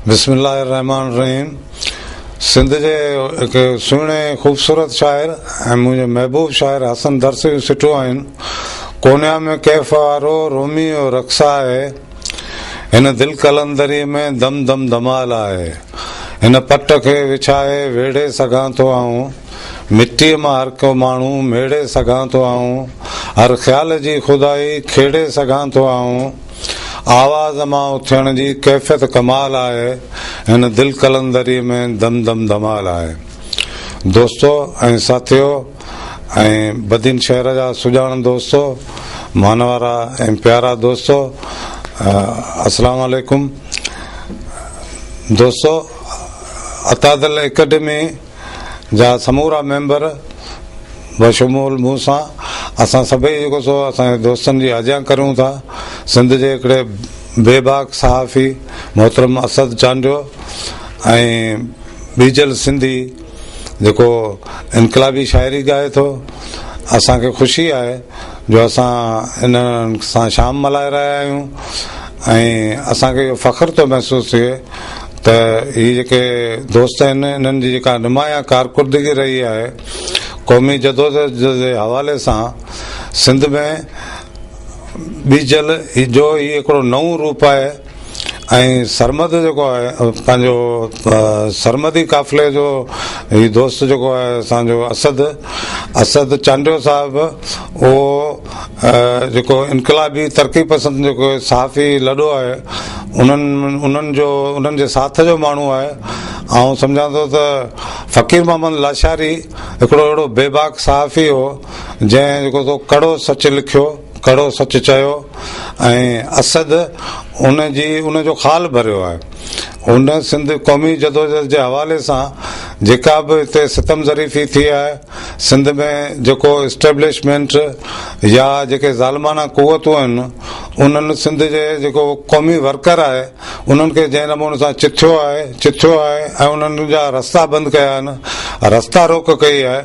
بسم الله الرحمٰن الرحيم سنڌ جي هڪ سهڻي خوبصورت شاعر ۽ منهنجي محبوب شاعر حسن درس جون سٽون آهن ڪونيا ۾ ڪيف وارو رومي جو رقص آهي هن دل قلندري ۾ دم دم ڌمال آهي هن پٽ کي وڇائي ويڙهي سگهان ٿو آئون مٽيء مان هر ڪو ماڻهو ميڙي سگهان ٿو آئون هر خيال جي خدائي کيڙي سگهان ٿو آئون آواز مان اٿيڻ جي ڪيفيت ڪمال آهي، هن دل قلندريء ۾ دم دم ڌمال آهي. دوستو ۽ ساٿيو ۽ بدين شهر جا سڄاڻ دوستو، مانوارا ۽ پيارا دوستو السلام عليڪم. دوستو عطادل اڪيڊمي جا سمورا ميمبر بشمول مون سان اسان سڀئي جيڪو سو اسان جي دوستن جي آجيان ڪريون ٿا سنڌ جي هڪڙي بي باڪ صحافي محترم اسد چانڊيو ۽ ٻيجل سنڌي جيڪو انقلابي شاعري ڳائي ٿو اسان کي خوشي آهي جو اسان انهن سان شام ملهائي رهيا آهيون ۽ اسان کي اهو فخر ٿو محسوس ٿئي ته هي جيڪي دوست آهن انهن جي جيڪا نمايان ڪارڪردگي رهي آهي قومي جدوجهد جي حوالي سان سنڌ ۾ ٻيجل جو هي هڪڙو نئون روپ آهي ۽ سرمد جيڪو آهي پنهنجو سرمدي قافلي جو هي دوست جيڪو آهي اسانجو اسد اسد چانڊيو صاحب اهو جيڪو انقلابي ترقي پسند جيڪو صحافي لڏو آهي انهن انهن جو انهن جي ساٿ جو ماڻهو آهي آئون سمجهان ٿو ته فقير محمد لاشاري هڪڙو اهڙو بيباڪ صحافي هو جنهن جيڪو سو ڪڙو سچ لکيو ڪڙو سچ چيو ۽ اسد ان جي ان جو خال ڀريو آهي ان سنڌ قومي جدوجهد جي حوالي سان جيڪا به هتي ستم ظريفي ٿي آهي سنڌ ۾ جيڪو اسٽيبلشمينٽ يا جيڪي ظالمانه قوتون آهن انهن سنڌ جي جيڪو قومي ورڪر آهي انهن کي جنهن نموني سان چٿيو آهي چٿيو آهي ۽ انهن جا رستا بند ڪيا آهن رستا روڪ ڪئي آهي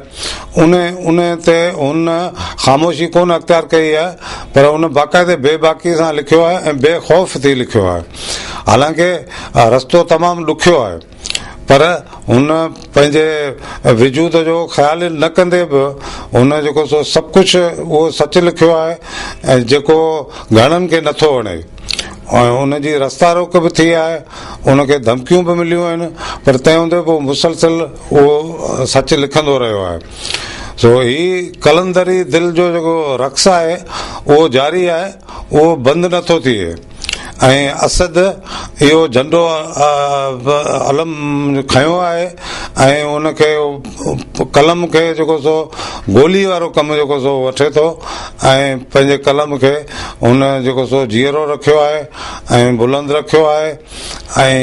ان ان تي هن خاموشي ڪونه اختيار ڪئي آهي پر ان باقاعدي بي باڪي سان لکيو آهي ۽ بي خوف ٿي لکيو آهي حالانڪه رستو تمام ڏکيو آهي پر هن پنهنجي وجود جو خيال نه ڪندي به هن جيڪو سو سڀ ڪجهه اهو سچ لکيو آهي ۽ جيڪو گهڻن کي نٿو وڻي ۽ ان جي رستا روڪ به ٿي آهي ان کي ڌمڪيون به مليون آهن پر تنهن هوندي به مسلسل اهو سچ لکندو رهيو آهي سو هي قلندري دل جو جيڪو رقص آهي اهو جاري آهي اهو بند نٿو ٿئي ۽ اسد اهو جهنڊو علم کنيو آهي ۽ ان کي قلم کي جيڪو سو گولي وارو ڪم جيڪو سو وٺي ٿو ۽ پنهنجي قلم کي ان جيڪو سو جيئرو رکيو آهي ۽ بلند رکيو آهي ۽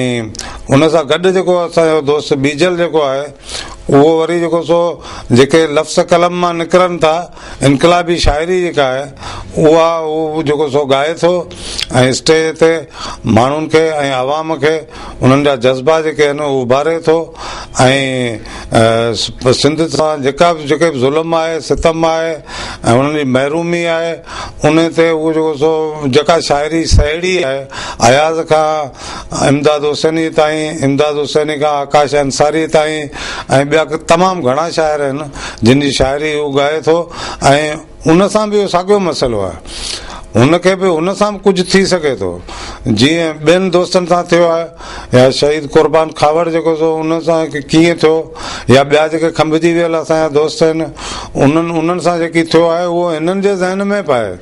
ان سان گڏ جيڪو اسان جو دوست ٻيجل جيڪو آهي اهو وري جيڪو سو جيڪي لفظ قلم مان نڪرن ٿا انقلابي شاعري جيڪا آهي اها هو جيڪو سو ڳائي ٿو ۽ اسٽيج تي ماڻهن کي ۽ عوام کي انهن جا جذبا جيڪي آهن اهي اڀاري ٿو ۽ سنڌ سان جيڪا به جيڪي به ظلم آهي ستم آهي ۽ انهن جي محرومي آهي ان تي هو جيڪو سو جيڪا شاعري سهيڙي آهي اياز کان امداد حسيني تائين، امداد حسيني کان آڪاش انصاري تائين ۽ ٻيا تمام گهڻا شاعر آهن جن جي شاعري هو ڳائي ٿو ۽ ان سان به اهو ساڳيو مسئلو آهي. هن کي به هن سان به ڪجهه ٿي سگهي ٿو جيئن ٻين دوستن سان ٿيو آهي يا شهيد قربان کهاوڙ جيڪو سو ان سان ڪيئن ٿيو يا ٻيا جيڪي کنڀجي ويل اسان جا دوست آهن انهن انهن سان جيڪي ٿيو آهي اهو هنن جي ذهن ۾ به آهي.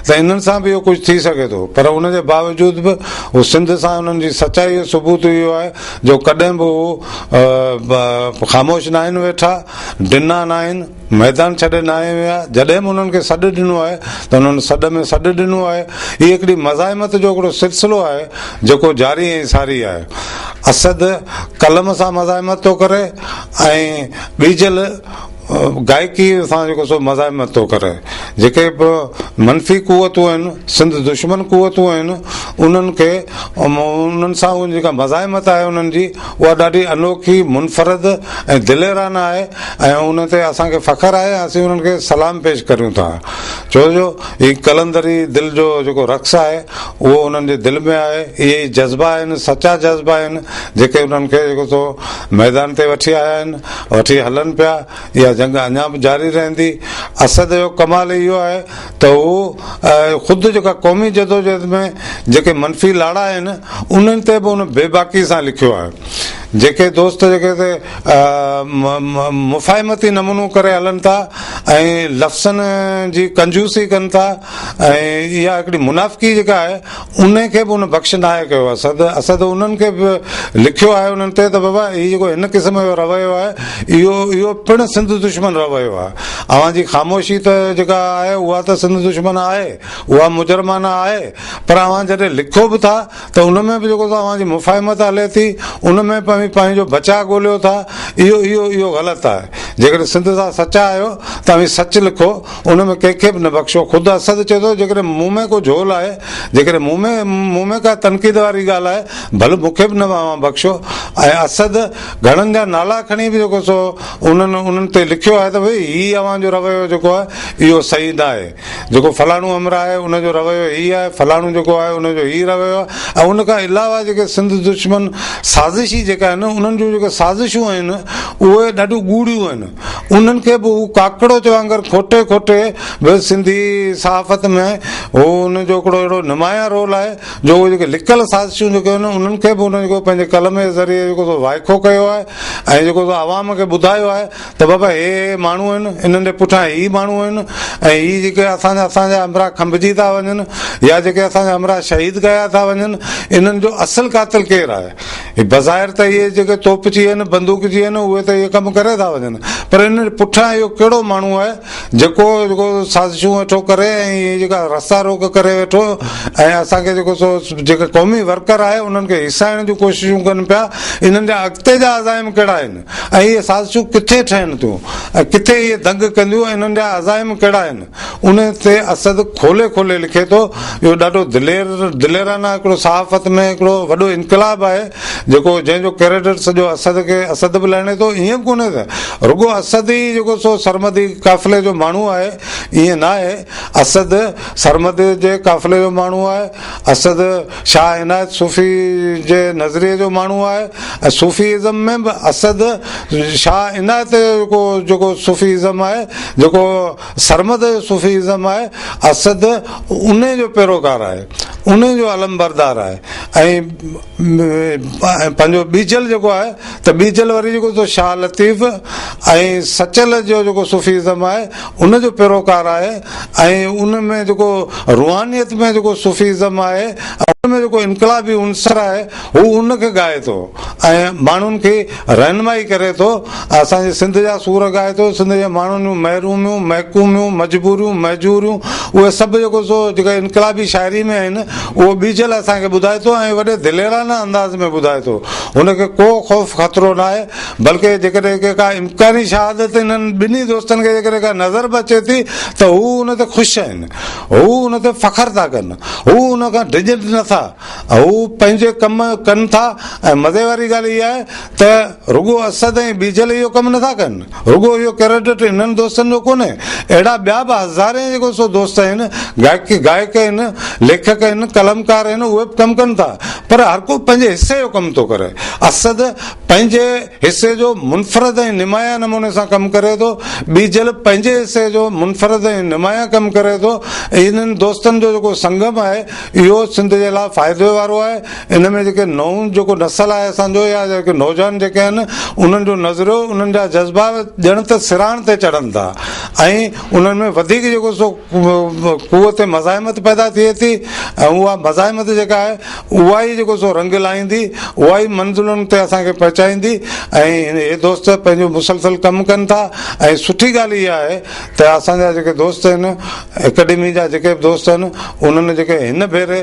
ته انهن سان به اهو ڪجهه ٿي سگهي ٿو پر ان جي باوجود به هو سنڌ سان انهن جي سچائي جو ثبوت اهو آهي جو ڪڏهن به هو خاموش ناهن ويٺا، ڊنا ناهن، ميدان ڇڏي ناهن ويا، جڏهن به انهن کي سڏ ڏنو آهي ته انهن سڏ ۾ سڏ ڏنو آهي. هي هڪڙي مزاحمت جو هڪڙو سلسلو آهي جيڪو جاري ۽ ساري آهي. اسد قلم سان مزاحمت ٿو ڪري ۽ ٻيجل گائڪي سان جيڪو سو مزاحمت ٿو ڪري. جيڪي به منفي قوتون آهن، سنڌ دشمن قوتون آهن، انهن کي انهن سان جيڪا مزاحمت آهي انهن جي اها ڏاڍي انوکي، منفرد ۽ دليرانه آهي ۽ ان تي اسان کي فخر آهي ۽ اسين انهن کي سلام پيش ڪريون ٿا. ڇو جو هي قلندري دل جو جيڪو رقص آهي اهو انهن جي دل ۾ آهي، اهي ئي جذبا آهن، سچا جذبا آهن جيڪي انهن کي جيڪو سو ميدان تي وٺي آيا آهن، وٺي هلن پيا. اها جنگ اڃا به جاري رهندي. اسد جو ڪمال اهو آهي ته هو خود جيڪا قومي جدوجهد ۾ جيڪي منفي لاڙا آهن انهن تي به هن بيباڪي سان لکيو آهي. جيڪي دوست جيڪي تي مفاهمتي نمونو ڪري هلن ٿا ۽ لفظن جي ڪنجوسي ڪن ٿا ۽ اها هڪڙي منافقي جيڪا آهي انهي کي به هن بخش ناهي ڪيو. اسد اسد انهن کي به لکيو آهي انهن تي ته بابا هي جيڪو هن قسم جو رويو آهي اهو اهو پڻ سنڌ دشمن رويو آهي. اوهان جي خاموشي ته جيڪا آهي اها ته سنڌ دشمن آهي، اها مجرمانه آهي پر اوهان جڏهن لکو به ٿا ته ان ۾ به جيڪو سو اوهان جي مفاهمت هلي ٿي، ان ۾ به اوهين پنهنجو بچاء ڳوليو ٿا، اهو اهو اهو غلط آهي. جيڪڏهن سنڌ سان سچا آهيو ته اوهين سچ لکو، ان ۾ ڪنهن کي به نه بخشو. خود اسد چئي ٿو جيڪڏهن مون ۾ ڪو جهول آهي، جيڪڏهن مون ۾ مون ۾ ڪا تنقيد واري ڳالهه آهي، ڀل مون کي به نه اوهان بخشو. ۽ اسد گهڻن جا نالا کڻي به جيڪو سو انهن انهن تي لکيو آهي ته ڀئي هي اوهان جو رويو جيڪو آهي اهو صحيح نه آهي. جيڪو فلاڻو همراهه آهي ان جو رويو هي آهي، فلاڻو جيڪو آهي ان جو هي رويو آهي ۽ ان کان علاوه جيڪي سنڌ دشمن سازشي جيڪا آهن انهن جون جيڪي سازشون آهن اهي ڏاڍيون ڳوڙهيون آهن انهن کي به هو ڪاڪڙوچ وانگر کوٽي کوٽي به سنڌي صحافت ۾ هو ان جو هڪڙو اهڙو نمايان رول آهي جو اهي جيڪي لڪل سازشون جيڪي آهن انهن کي به هن جيڪو پنهنجي قلم جي ذريعي جيڪو سو وائکو ڪيو آهي ۽ جيڪو سو عوام کي ٻڌايو آهي ته بابا هي هي ماڻهو آهن، انهن جي پٺيان هي ماڻهو آهن ۽ هي جيڪي اسان جا اسان جا همراهه کنڀجي ٿا وڃن يا جيڪي اسان جا همراهه شهيد ڪيا ٿا وڃن انهن جو اصل قاتل ڪير آهي؟ هي بظاهر ته اهي جيڪي توپچي آهن، بندوقچي آهن اهي ته اهي ڪم ڪري ٿا وڃن پر انهن جي پٺيان اهو ڪهڙو ماڻهو آهي جيڪو جيڪو سازشون ويٺو ڪري ۽ هي جيڪا رستا روڪ ڪري ويٺو ۽ اسان کي جيڪو سو جيڪي قومي ورڪر آهي انهن کي هيسائڻ جون ڪوششون ڪن پيا انهن جا اڳتي جا عزائم ڪهڙا آهن؟ ۽ اهي سازشون ڪٿي ٺهن ٿيون ۽ ڪٿي اهي دنگ ڪنديون ۽ انهن جا عزائم ڪهڙا آهن، ان تي اسد کولي کولي لکي ٿو. اهو ڏاڍو دلير دليرانه هڪڙو صحافت ۾ هڪڙو وڏو انقلاب آهي، جيڪو جنهن جو ڪريڊٽ سڄو اسد کي اسد به لهڻي ٿو. ائين به ڪونهي ته رڳو اسد ئي جيڪو سو سرمدي قافلي جو ماڻهو آهي، ائين ناهي. اسد سرمد جي قافلي جو ماڻهو آهي. اسد شاهه عنايت صوفي جي نظريي جو ماڻهو آهي ۽ صوفي ازم ۾ به اسد شاهه عنايت جو جيڪو صوفي ازم آهي جيڪو سرمد جو صوفي ازم آهي اسد انهي جو پيروڪار آهي انهي جو علمبردار آهي ۽ پنهنجو ٻيجل جيڪو آهي ته ٻيجل وري جيڪو سو شاهه لطيف ۽ سچل جو جيڪو صوفي ازم آهي ان جو پيروڪار آهي ۽ ان ۾ جيڪو روحانيت ۾ جيڪو صوفي ازم آهي ۽ ان ۾ جيڪو انقلابي عنصر آهي هو ان کي ڳائي ٿو ۽ ماڻهن کي رهنمائي ڪري ٿو ۽ اسان جي سنڌ جا سور ڳائي ٿو سنڌ جي ماڻهن جون محروميون محڪوميون مجبوريون مهجوريون اهي سڀ جيڪو سو جيڪا انقلابي شاعري ۾ آهن اهو ٻيجل اسان کي ٻڌائي ٿو ۽ وڏي دليرانه انداز ۾ ٻڌائي ٿو هن کي ڪو خوف خطرو ناهي بلڪه جيڪڏهن ڪي ڪا امڪاني شهادت انهن ٻنهي دوستن کي جيڪڏهن ڪا نظر به اچي ٿي ته هو ان تي خوش آهن، هو ان تي فخر ٿا ڪن، هو ان کان ڊڄن نه ٿا، هو پنهنجي ڪم ڪن ٿا ۽ مزي واري ڳالهه اها آهي ته رڳو اسد ۽ ٻيجل اهو ڪم نه ٿا ڪن، رڳو اهو ڪريڊٽ انهن دوستن جو ڪونهي، اهڙا ٻيا به هزارين جيڪو سو دوست آهن، گائڪ گائڪ آهن، ليکڪ آهن، قلمڪار آهن، اهي به ڪم ڪن ٿا پر هر ڪو پنهنجي حصي جو ڪم ٿو ڪري. اسد پنهنجي حصي جو منفرد ۽ نمايان نموني سان ڪم ڪري ٿو، ٻيجل پنهنجي حصي جو منفرد ۽ نمايان ڪم ڪري ٿو. انهن دوستن جو جيڪو سنگم آهي اهو سنڌ جي لاء فائدي وارو آهي. ان ۾ جيڪي نئون جيڪو نسل آهي اسان جو يا جيڪي نوجوان جيڪي آهن انهن جو نظريو انهن جا جذبا ڄڻ ته سراڻ تي چڙهن ٿا ۽ انهن ۾ وڌيڪ جيڪو سو قوت مزاحمت پيدا ٿئي ٿي ۽ اها مزاحمت جيڪا آهي اها ئي جيڪو سو رنگ لائيندي، اها ئي منزلن تي اسان کي پهچائيندي ۽ هي دوست پنهنجو مسلسل ڪم ڪن ٿا ۽ سٺي ڳالهه اها آهي ته اسان جا جيڪي دوست آهن اڪيڊمي جا جيڪي به دوست آهن انهن جيڪي هن ڀيري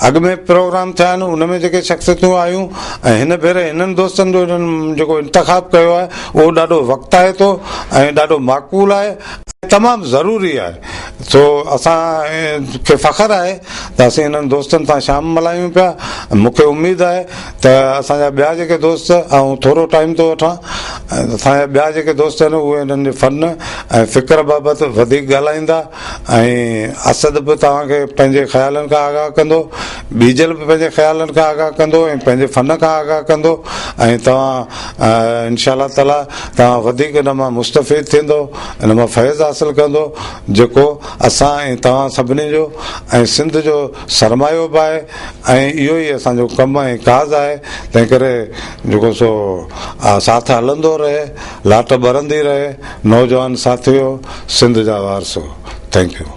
اڳ ۾ پروگرام ٿيا آهن ان ۾ جيڪي شخصيتون آيون ۽ هن ڀيري هن. انهن دوستن جو انهن جيڪو انتخاب ڪيو آهي اهو ڏاڍو وقتائتو ۽ ڏاڍو معقول آهي ۽ تمام ضروري آهي. سو اسان کي فخر آهي ته اسين انهن دوستن سان شام ملهايون پيا. مون کي اميد آهي ته اسان جا ٻيا جيڪي دوست آئون ٿورو ٽائيم ٿو وٺان اسان جا ٻيا جيڪي دوست آهن اهي انهن جي فن ۽ فڪر بابت وڌيڪ ڳالهائيندا ۽ اسد به توهان کي پنهنجي خيالن کان آگاهه ڪندو، ٻيجل به پنهنجي خيالن کان آگاهه ڪندو ۽ پنهنجي فن کان آگاهه ڪندو ۽ توهان انشاء الله تعالي توهان وڌيڪ ان مان مستفيد ٿيندو، ان مان فيض حاصل ڪندو جيڪو اسان ۽ توهان سڀني جو ۽ سنڌ جو سرمايو به آهي ۽ اهو ئي اسان جو ڪم ۽ ڪاز آهي تنهنڪري جيڪو سو ساٿ هلندو رهي لاٽ ٻرندي رهي نوجوان ساٿيو سنڌ جا وارثو thank you.